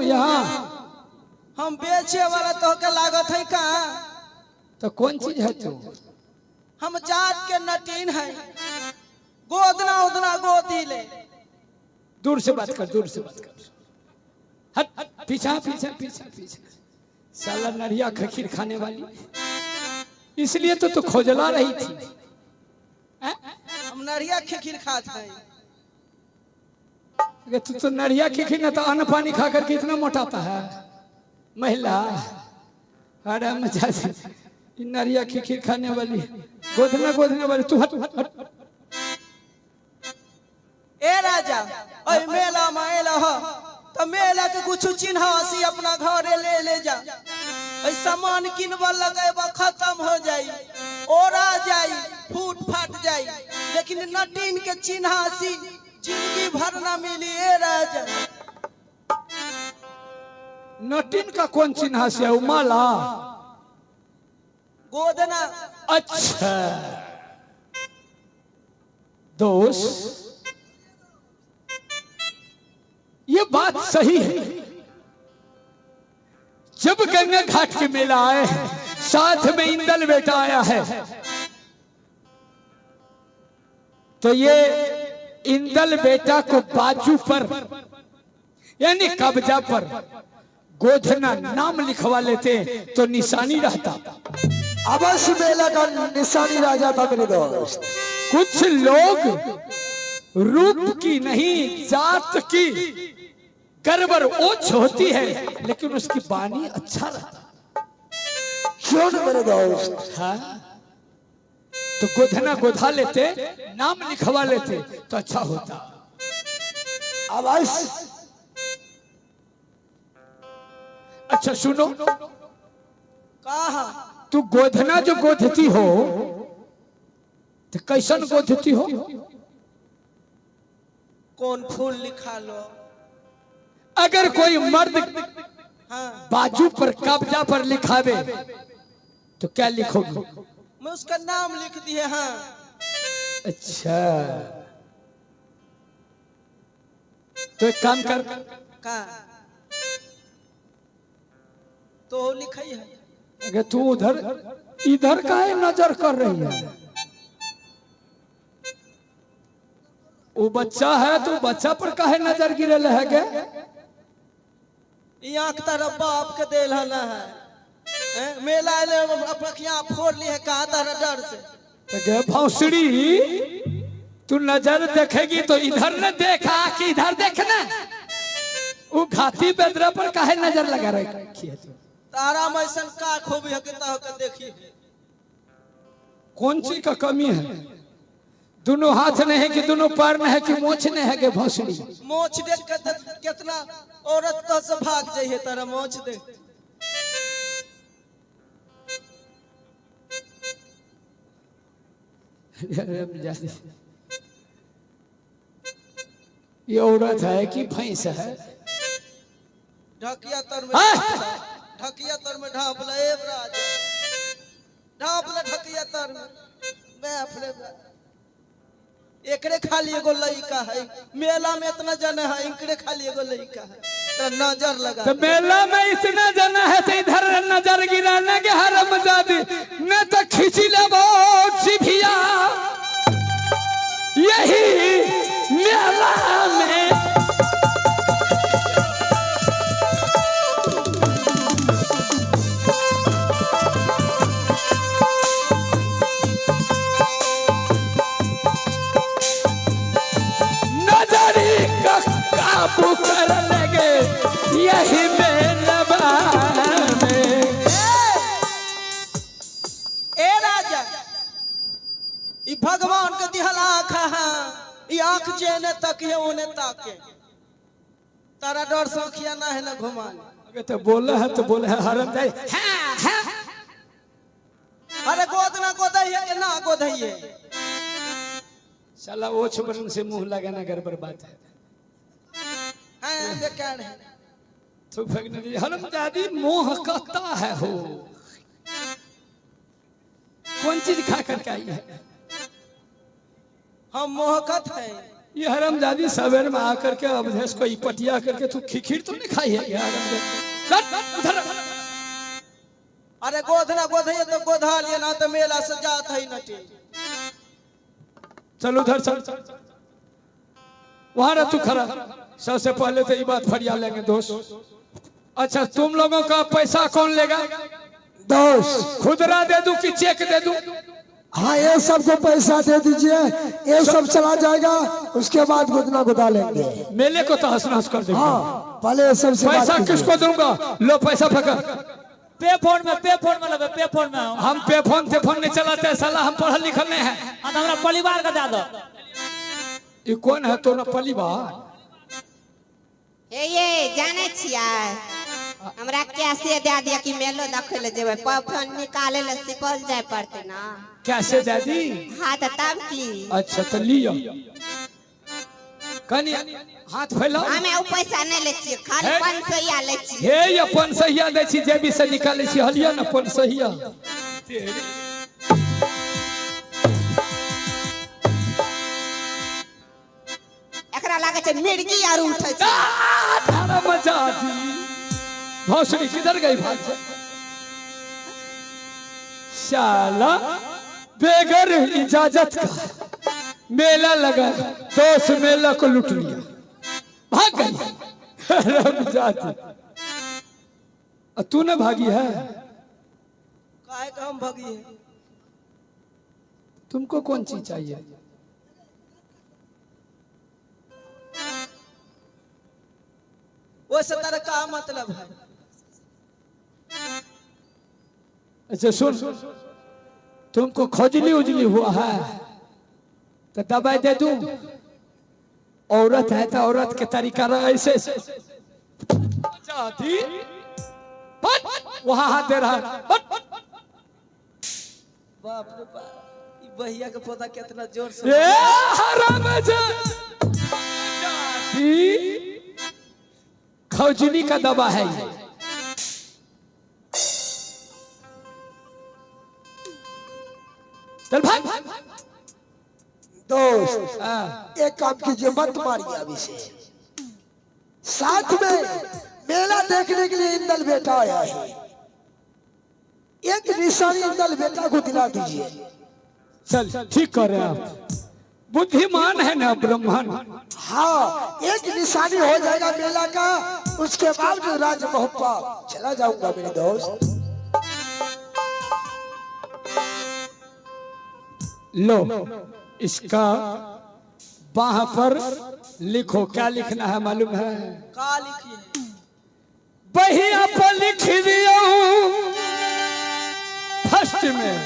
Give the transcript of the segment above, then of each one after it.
यहाँ। हम बेचे वाला तो के लागत है का? तो कौन चीज है तू? हम जात के नटीन है, गोदना उदना गोदी ले। दूर से बात कर, दूर से बात कर, हट पीछा पीछा पीछा पीछा। साला नरिया खखीर खाने वाली, इसलिए तो तू खोजला रही थी। हैं? हम नरिया खिखिर खात है। अगर तू तो नरिया खिखिर ना तो अन्न पानी खा करके इतना मोटाता है महिला। अरे मजा से ई नरिया खिखिर खाने वाली, गोदना गोदने वाली, तू हट हट। ए राजा, ओए मेला में आयल ह तो मेला के कुछ चिन्ह हसी अपना घरे ले ले जा। ओए सामान किनबा लगेबा खत्म हो जाई, ओरा जाई, फूट फाट जाई, लेकिन नटीन के चिन्ह हसी जिंदगी भर ना मिली। ए राजा। नटिन का कौन चिन्ह से है? वो माला। गोदना। अच्छा दोस्त, ये बात सही है। जब गंगा घाट के मेला आए हैं, साथ में इंदल बेटा आया है, तो ये इंदल बेटा को बाजू पर यानी कब्जा पर गोधना नाम लिखवा लेते तो निशानी रहता। अवश्य मेला का निशानी रह जाता मेरे दोस्त। कुछ लोग रूप की नहीं जात की गड़बड़ ओछ होती है, लेकिन उसकी बानी अच्छा रहता। क्यों न मेरे दोस्त? हाँ, तो गोधना गोधा लेते, नाम लिखवा लेते तो अच्छा होता। अवश्य। अच्छा सुनो, कहा? तू गोधना जो गोधती हो तो कैसन गोधती हो? कौन फूल लिखा लो। अगर कोई मर्द हाँ। बाजू पर कब्जा पर लिखावे तो क्या लिखोगी? मैं उसका नाम लिख दिए। हाँ। अच्छा, तो एक काम कर। का तो लिखी है। अगर तू उधर इधर काहे नजर कर रही है? वो बच्चा है तो बच्चा पर काहे नजर गिरल है के? ई आंख तारा बाप के देल है ना है। हैं? मेला आले अपखिया फोड़ ली है कहा तारा डर से। तो गे भौसड़ी, तू नजर देखेगी तो इधर न देखा कि इधर देखना? वो घाती बेदरा पर काहे नजर लगा रखी है तू? तारा में ऐसा का खूबी है कि तह के देखी। कौन चीज का कमी है? दोनों हाथ नहीं है कि दोनों पैर नहीं है कि मोछ नहीं है के भौसड़ी? मोछ देख के तो कितना औरत तो से भाग जाइए तारा मोछ देख। ये औरत है कि भैंस है? ढकिया तर में हाँ? ढकिया तर में ढाप ले ए राजा, ढाप ले ढकिया तर में। मैं अपने एकरे खाली एगो लड़का है, मेला में इतना जन है, एकरे खाली एगो लड़का है तो नजर लगा। तो मेला में इतना जना है तो इधर नजर गिराने के हरामजादी न तो खींची ले जिभिया यही मेला में। नजरी का काबू कर लगे यही मेलबा में। ए राजा, ई भगवान के दिहल आँख है, ई आँख जेने तकिए ओने ताके, तारा डर से अखिया ना है ना घुमा। अबे तो बोले है तो बोले है हरम जाए। हाँ, हाँ। अरे गोद ना गोदई है कि ना गोदई है? साला ओछ बरन से मुंह लगाना गड़बड़ बात है। हाँ, बेकार है। तो फेंकने लगी, हरम दादी मोह कहता है हो कौन चीज खा करके आई है? हम मोहकत है। ये हरामजादी सवेर में आकर के अवधेश को पटिया करके तू खिखिर तो नहीं खाई है ये हरामजादी? चल, उधर। अरे गोधना गोधैया तो गोधा लिए ना तो मेला से जात है नटी। चल उधर चल, वहां रह तू खड़ा। सबसे पहले तो ये बात फरिया लेंगे दोस्त। अच्छा तुम लोगों का पैसा कौन लेगा? दोस्त। खुदरा दे दूं कि चेक दे दूं? हाँ, ये सबको पैसा दे दीजिए, ये सब चला जाएगा, उसके बाद गुदना गुदा लेंगे। मेले को तो हंस हंस कर देंगे। हाँ, पहले ये सबसे बात पैसा कीजिए। किसको दूंगा? लो पैसा पकड़। पे फोन में, पे फोन में लेबै, पे फोन में हम। हम पे फोन ते फोन नहीं चलाते हैं, साला हम पढ़ल लिखल नहीं है। आ तऽ हमरा परिवार के दए दो। ये कौन है तोरा परिवार? हे ये जानै छियै, हमरा कैसे दए दिया कि मेलो देखै लए जेबै, फोन निकालै लए सुपौल जाय पड़तै ना। कैसे दादी? हाँ तऽ तब की। अच्छा तो लियो, कनी हाथ फैलाओ। हमे ओ पैसा नहि लै छियै, खाली हे? 500 लै छियै। हे ये 500 दै छी, जेबी से निकालै छी। हलिया ने 500। एकरा लागै छै मिर्गी आर उठै छै। थारा मजा दी। भौसड़ी किधर गई? भाग जा। शाला बगैर इजाजत का मेला लगा, दोस्त मेला को लूट लिया, भाग गई हरामजादी। और तू न भागी है? काहे के हम भगी है? तुमको कौन चीज चाहिए? ओसे तारा का मतलब है? अच्छा सुन, तुमको खुजली उजली हुआ है तो दवाई दे दूं? औरत है तो औरत के तरीका रहा ऐसे जाती। बट, वहां हाथ दे रहा है। बट। बाप रे बाप, ई बहिया के पौधा कितना जोर से। ए हरामजादी, खुजली का दवा है ये। चल भाग। दोस्त। हाँ। एक काम कीजिए, मत मारिए अभी से। साथ में मेला देखने के लिए इंदल बेटा आया है, एक निशानी इंदल बेटा को दिला दीजिए। चल ठीक कर रहे हैं आप, बुद्धिमान है ना ब्राह्मण। हाँ, एक निशानी हो जाएगा मेला का, उसके बाद जो राज महोपा चला जाऊंगा मेरे दोस्त। लो इसका बाह पर लिखो, क्या लिखना है मालूम है? का लिखी है? बहिया पर लिख दियो फर्स्ट में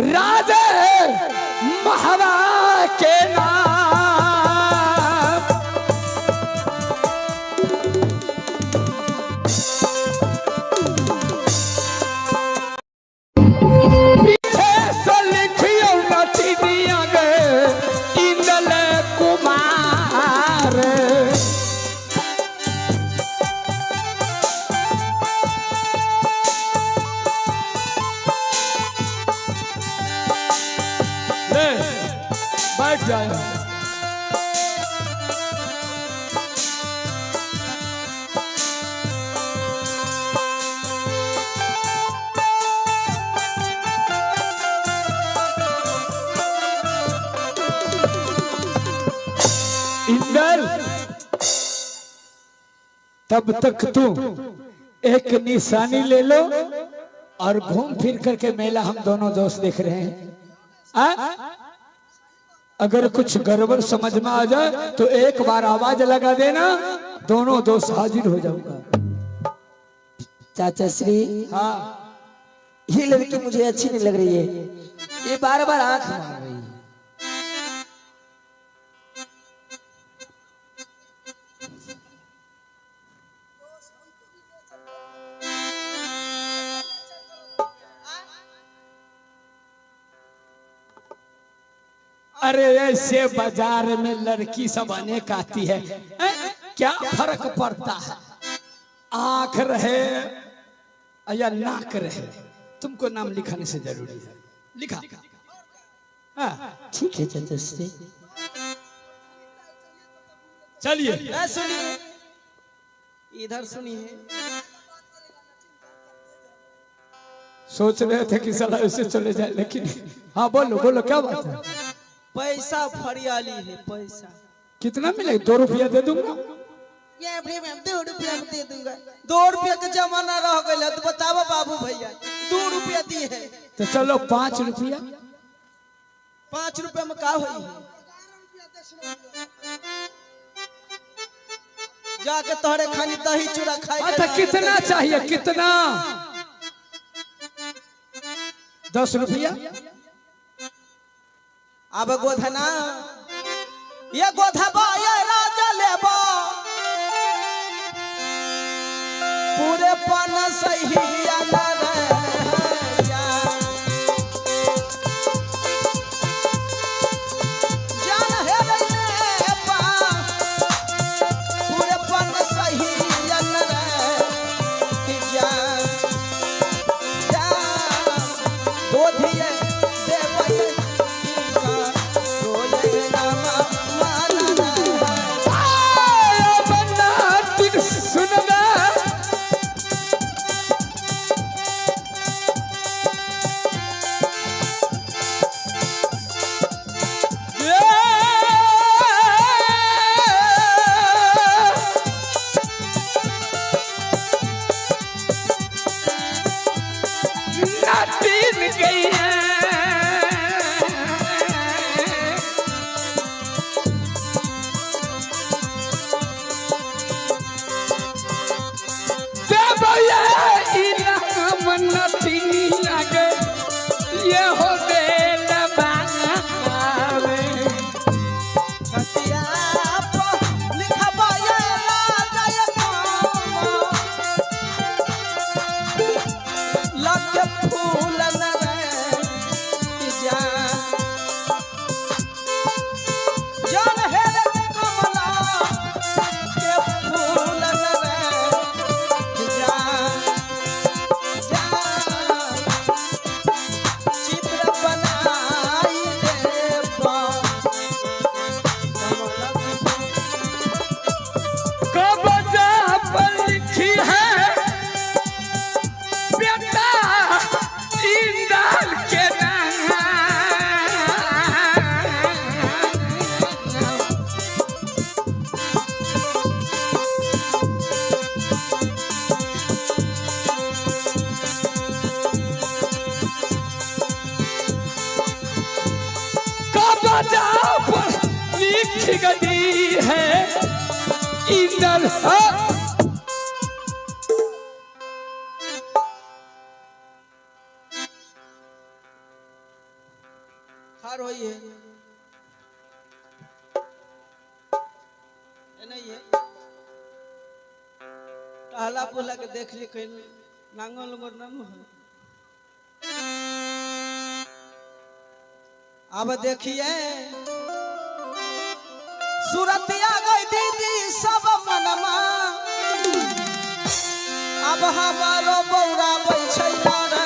राजे महारा के नाम। पीछे से लिखियो नचनिया गए इंदल कुमार। ले बैठ जाए। इंदल, तब तक तू एक निशानी ले लो और घूम फिर करके मेला हम दोनों दोस्त देख रहे हैं। आ? अगर कुछ गड़बड़ समझ में आ जाए तो एक बार आवाज लगा देना, दोनों दोस्त हाजिर हो जाऊंगा। चाचा श्री। हाँ। ये लड़की मुझे अच्छी नहीं लग रही है, ये बार बार आंख मार रही है। अरे ऐसे बाजार में लड़की सब अनेक आती है, हैं? क्या फर्क पड़ता है आंख रहे या नाक रहे? तुमको नाम लिखाने से जरूरी है लिखा। हाँ। ठीक है चाचा श्री। चलिए। ए, सुनिए, इधर सुनिए। सोच रहे थे कि साला ऐसे चले जाए, लेकिन हाँ बोलो बोलो, क्या बात है? पैसा फरियाली है पैसा। कितना मिलेगा? 2 रुपया दे दूंगा। ये फ्री में 2 रुपया में दे दूंगा। 2 रुपया के जमाना रह गया तो बताओ बाबू भैया, 2 रुपया दी है। तो चलो 5 रुपया। 5 रुपया में का होई है? जाके तोहरे खानी दही चूड़ा खाए। अच्छा कितना चाहिए, कितना? 10 रुपया। अब गोधना ये गोधबा ये राजा लेबा पूरे पन सही लिख गई है इंदल। हार होई है नहीं है टहला पुहला के देख लिए कहीं नांगल उंगर ना हो। अब देखिए सूरतिया गई दीदी सब मनमा, अब हमारो बौरा बैठैला रे।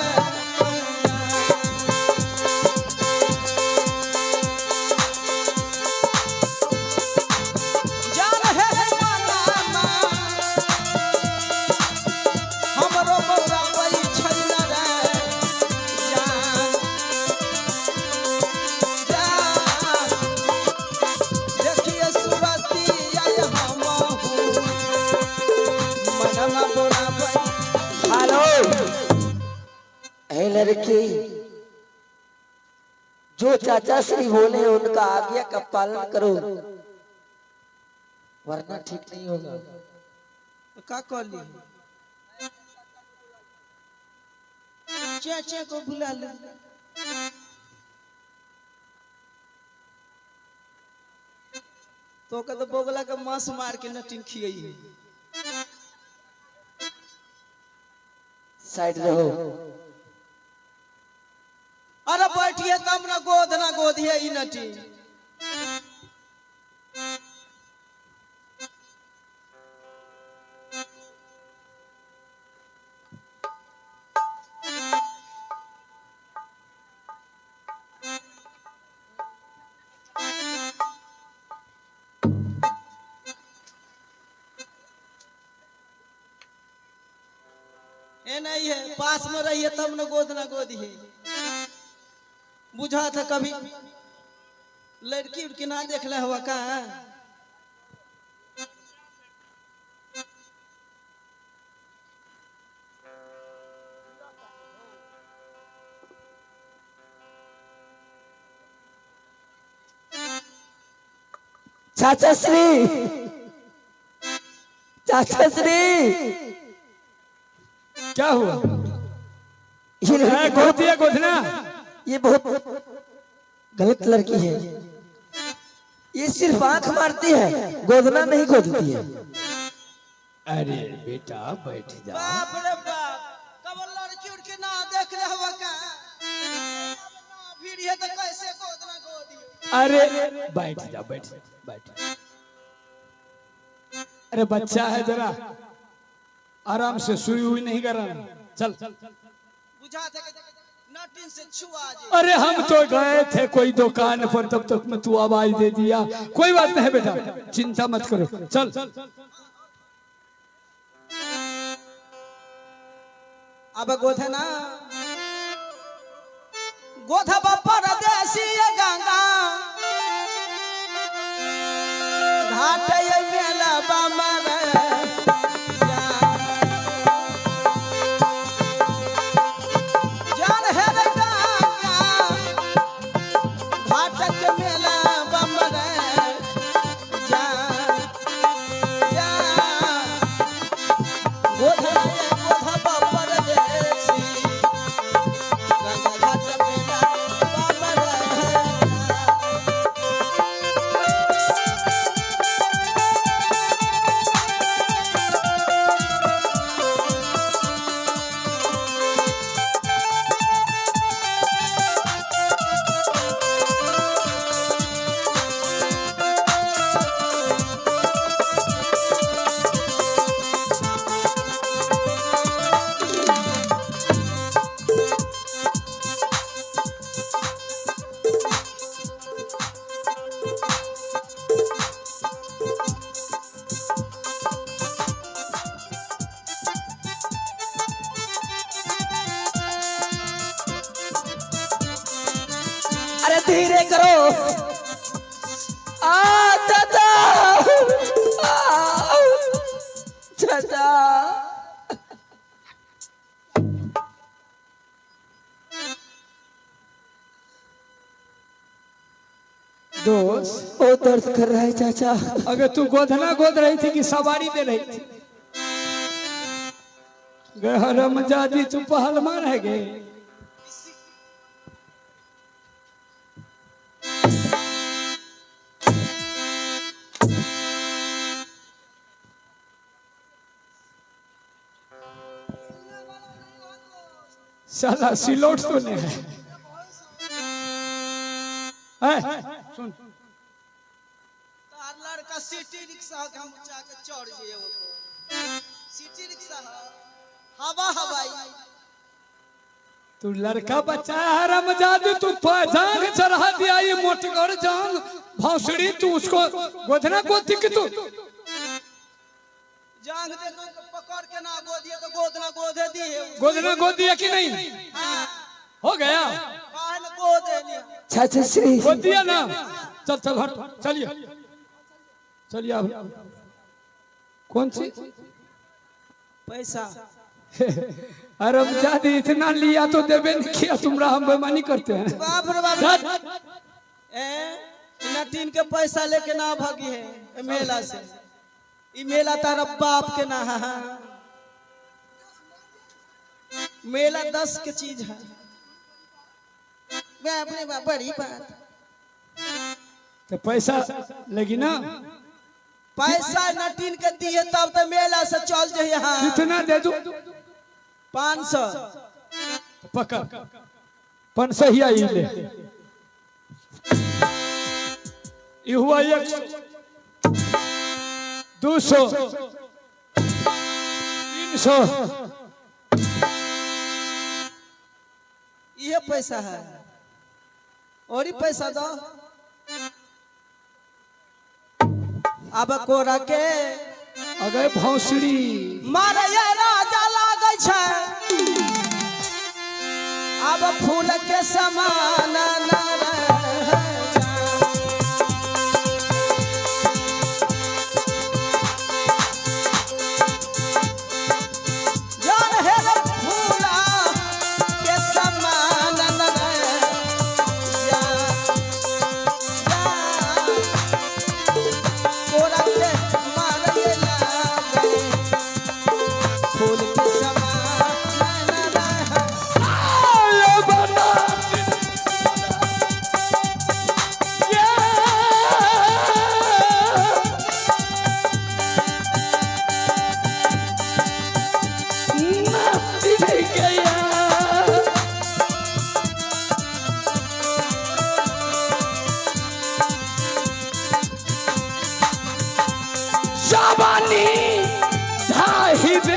जान है मनमा हमरो बौरा बैठैला रे। जान जान देखिए सूरतिया हमहू मनमा बौरा बै। हेलो ए लड़की, जो चाचा श्री बोले उनका आज्ञा का पालन करो, वरना ठीक नहीं होगा। का कहली चाचा को बुला ले। तो का तो बोगला के मांस मार के नटिन खियई है। साइड रहो। अरे बैठिए तब ना गोद ना गोदिए ई नटिन। ए नहीं है, पास में रहिए तब न गोद ना गोद है। बुझा था कभी लड़की उड़की ना देख ले हुआ का? चाचा श्री, चाचा श्री, क्या हुआ? ये लड़की गोद बहुत दिया गोदना। ये बहुत गलत लड़की है। ये सिर्फ आंख मारती है, गोदना नहीं गोदती है। अरे बेटा बैठ जा। बाप रे बाप, कब लड़की उड़की ना देख ले हुआ का? ना भीड़ है तो कैसे गोद ना गोद है? अरे बैठ जा, बैठ बैठ। अरे बच्चा है, जरा आराम से, सुई हुई नहीं कर रहा। चल। बुझा था कि नटिन से छुआ जे। अरे हम तो गए थे कोई दुकान पर, तब तक में तू आवाज दे दिया। कोई बात नहीं बेटा, चिंता मत करो, चल। अब गोधना गोधबा परदेसी गंगा घाट ये मेला बमर जान है रे गंगा घाट के मेला बमर जान जान गोधना गोधबा परदेसी गंगा घाट मेला बमर। अरे धीरे करो। आ चाचा, आ, चाचा, दोस्त बहुत दर्द कर रहा है चाचा। अगर तू गोधना गोद रही थी कि सवारी दे रही थी? हरमजादी, तू पहलवान है गे। साला सिलोट तो नहीं है। है, सुन। तार लड़का सिटी रिक्शा के हम जाके चढ़ जाइए। सिटी रिक्शा है, हवा हवाई। तू लड़का बच्चा है हरामजादी, तू जांग चढ़ा दिया ये मोटगर जांग भौसड़ी। तू उसको गोदना गोदी कि तू जांग दे के पकड़ के ना गोदिए तो गोद ना गोदे दिए। गोदना गोद दिया कि नहीं? हाँ। हो गया। काहे न गोद दिया? चाचा श्री, गोद दिया ना? चल चल, हट, चलिए चलिए। अब कौन सी पैसा? हरामजादी, इतना लिया तो देवे नहीं किया। तुमरा हम बेमानी करते हैं। बाप रे बाप। चल। ए नटीन के पैसा लेके ना भागी है ए मेला से। ई मेला तारा बाप के ना है। मेला 10 के चीज है। बाप रे बाप, बड़ी बात। तो पैसा लगी ना? पैसा नटीन के दिए तब तो मेला से चल जाइए। हाँ। कितना दे दू? 500। पकड़, 500 ही आई ले। ये हुआ 100, 200, 300। ये पैसा है और ही पैसा दो। अब कोरा के अगर भौसड़ी मारे ये राजा लागै छै। अब फूल के समान न रह जा। जान हे रे फूला के समान न रह जा। जा। तोरा के मारे लागे, फूल के समान न रह आले बना ये नाच गया। जवानी ढाही दे ए!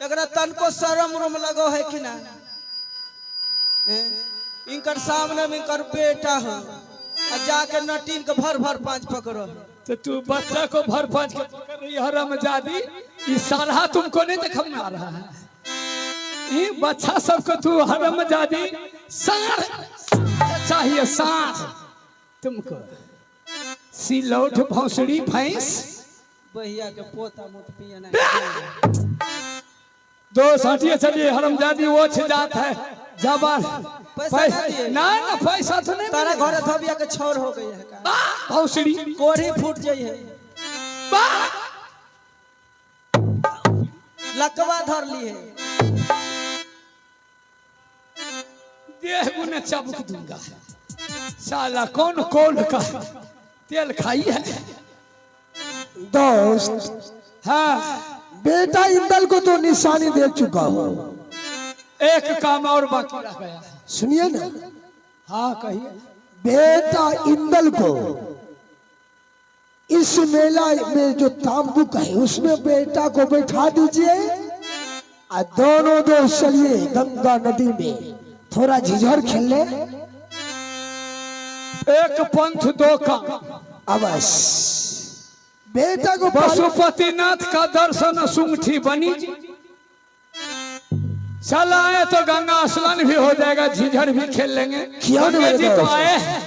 एकरा तनको शरम उरम लगो है कि ना ए? इनकर सामने में इनकर बेटा हो आ जाके नटीन के भर भर पांच पकड़ो तो तू बच्चा को भर पांच के पकड़ रही हरामजादी ये सारा तुमको नहीं देखा में आ रहा है। ये बच्चा सबको तू हरामजादी सार चाहिए सार तुमको सिलौट भौसड़ी भैंस बहिया के पोता मुत पिया ना दो साथियों चलिए हरामजादी वो जात है जबान पैसा ना दिए। ना ना पैसा तो नहीं तारा मिलेगा। घरे धबिया के छौर हो गई है का बा, भौसड़ी कोढ़ी फूट जाई है बा। लकवा धर ली है देह गुने चाबुक दूंगा साला कौन कौन का तेल खाई है। दोस्त हाँ बेटा इंदल को तो निशानी दे चुका हूँ। एक काम और बाकी रह गया है। सुनिए ना। हाँ कहिए। बेटा इंदल को इस मेला में जो तांबुक है उसमें बेटा को बैठा दीजिए और दोनों दोस्त चलिए गंगा नदी में थोड़ा झिझर खेल ले। एक पंथ दो काम। अवश्य बेटा को पशुपतिनाथ का दर्शन सुंगठी बनी जी। चल आए तो गंगा स्नान भी हो जाएगा, झिझर भी खेल लेंगे। क्यों नहीं गंगा जी तो दोस्त? आए हैं,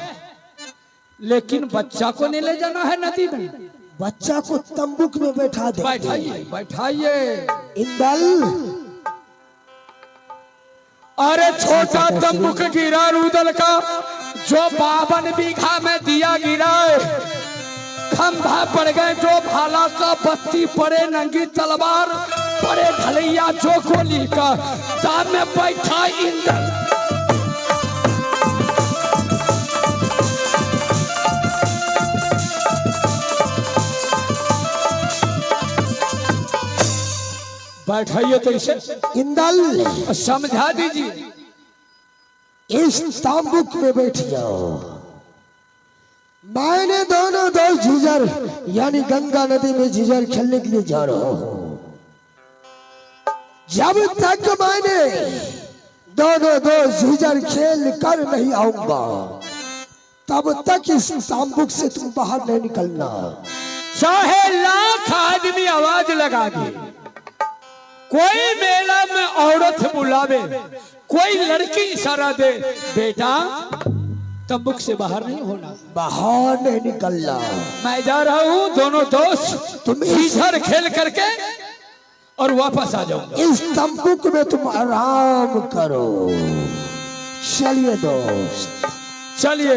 लेकिन बच्चा को नहीं ले जाना है नदी में। बच्चा को तंबुक में बैठा दे। बैठाइए बैठाइए। इंदल अरे छोटा तंबुक गिरा रुदल का, जो 52 बीघा में दिया गिरा, खंभा पड़ गए जो भाला का, बत्ती पड़े नंगी तलवार पड़े ढलैया जो गोली का, दाम में बैठा इंदल। बैठाइए तो इसे इंदल समझा दीजिए। इस तांबुक में बैठ जाओ। मैंने दोनों दोस्त झिझर यानी गंगा नदी में झिझर खेलने के लिए जा रहा हूं। जब तक मैंने दोनों दोस्त झिझर खेल कर नहीं आऊंगा तब तक इस तांबुक से तुम बाहर नहीं निकलना। चाहे लाख आदमी आवाज लगा दे, कोई मेला में औरत बुलावे, कोई लड़की इशारा दे, बेटा तंबुक से बाहर नहीं होना, बाहर नहीं निकलना। मैं जा रहा हूँ, दोनों दोस्त तुम इधर खेल करके और वापस आ जाऊंगा। इस तंबुक में तुम आराम करो। चलिए दोस्त चलिए।